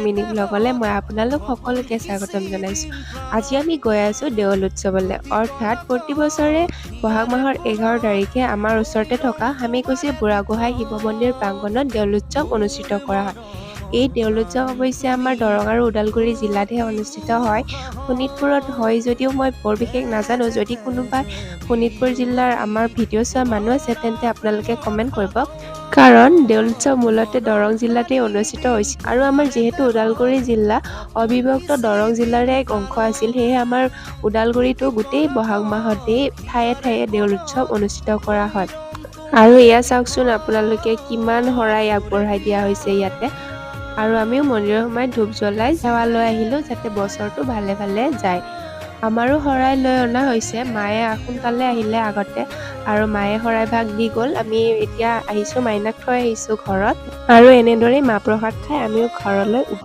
Mini ব্লগলৈ মই আপোনালোক সকলোকে স্বাগতম জনাইছোঁ। আজি আমি গৈ আছোঁ দেউল উৎসৱলৈ। অৰ্থাৎ প্ৰতি বছৰে বহাগ মাহৰ 11 তাৰিখে আমাৰ ওচৰতে থকা সামিকুচি বুঢ়াগোহাঁই শিৱ মন্দিৰ প্ৰাংগণত দেউল উৎসৱ অনুষ্ঠিত কৰা হয়। এই দেউল উৎসৱ অৱশ্যে আমাৰ দৰং আৰু ওদালগুৰি জিলাতহে অনুষ্ঠিত হয়। শোণিতপুৰত হয় যদিও মই বৰ বিশেষ নাজানো। যদি কোনোবা শোণিতপুৰ জিলাৰ আমাৰ ভিডিঅ' চোৱা মানুহ আছে, তেন্তে আপোনালোকে কমেণ্ট কৰিব, কাৰণ দেউল উৎসৱ মূলতে দৰং জিলাতেই অনুষ্ঠিত হৈছিল। আৰু আমাৰ যিহেতু ওদালগুৰি জিলা অবিভক্ত দৰং জিলাৰে এক অংশ আছিল, সেয়েহে আমাৰ ওদালগুৰিতো গোটেই বহাগ মাহতেই ঠায়ে ঠায়ে দেউল উৎসৱ অনুষ্ঠিত কৰা হয়। আৰু এয়া চাওকচোন আপোনালোকে, কিমান শৰাই আগবঢ়াই দিয়া হৈছে ইয়াতে। আৰু আমিও মন্দিৰৰ সোমাই ধূপ জ্বলাই সেৱা লৈ আহিলোঁ, যাতে বছৰটো ভালে ভালে যায়। আমাৰো শৰাই লৈ অনা হৈছে। মায়ে সোনকালে আহিলে আগতে আৰু মায়ে শৰাই ভাগ দি গ'ল। আমি এতিয়া আহিছোঁ, মাইনাক থৈ আহিছোঁ ঘৰত। আৰু এনেদৰেই মাহ প্ৰসাদ খাই আমিও ঘৰলৈ উভতি